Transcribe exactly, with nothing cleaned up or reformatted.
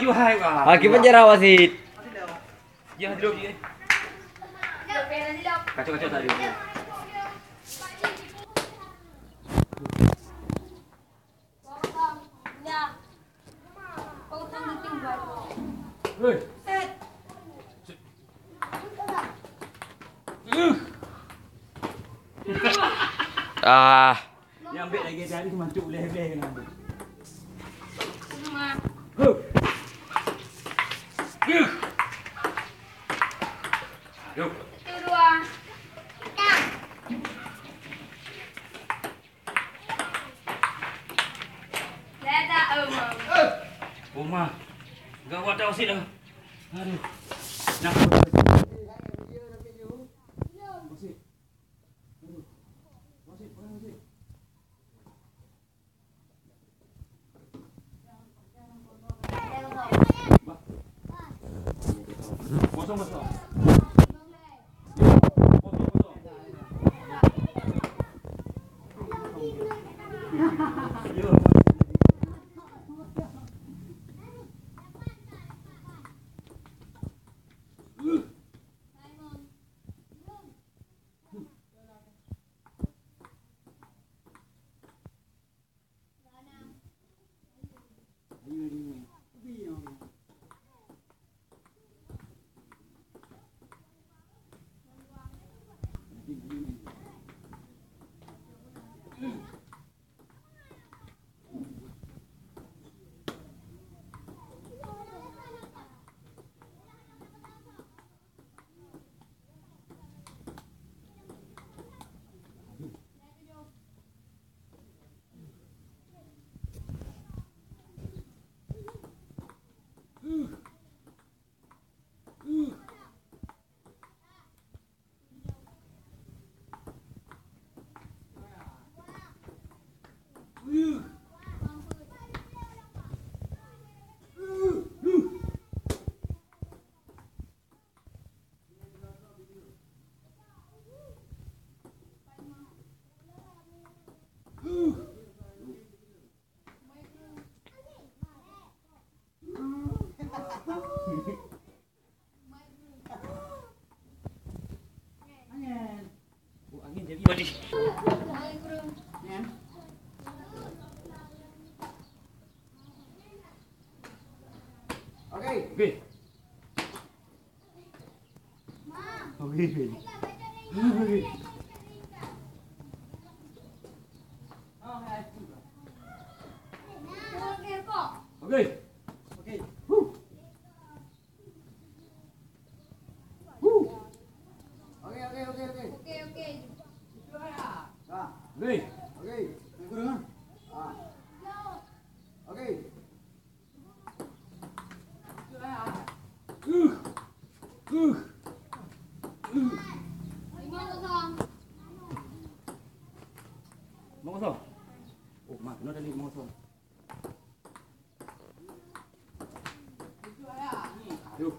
Hai, wah. Aki penjara wasit. Ya, duduk je. Kacau-kacau tak ada. Hei. Ah. Nyang bèk lagèe tadi mantong ulèe-ulèe keunan. Huh. Huh. Aduh. Satu, dua. Dah tak, Oma? Oma. Gawat dah wasit dah. Aduh. Nah. Wasit. Aduh. Wasit, wasit. Angin jadi. Oke. Oke. Oke. Oke. Oke. Huh. Huh. Oke, oke, oke, oke. Oke, oke. Nah. Oke. Oke. Yang kurang, ah. Ah. Oke. Uh. Uh. Uh. Lima kosong. Lima kosong. Oh, mak, kena tadi lima kosong. Aduh.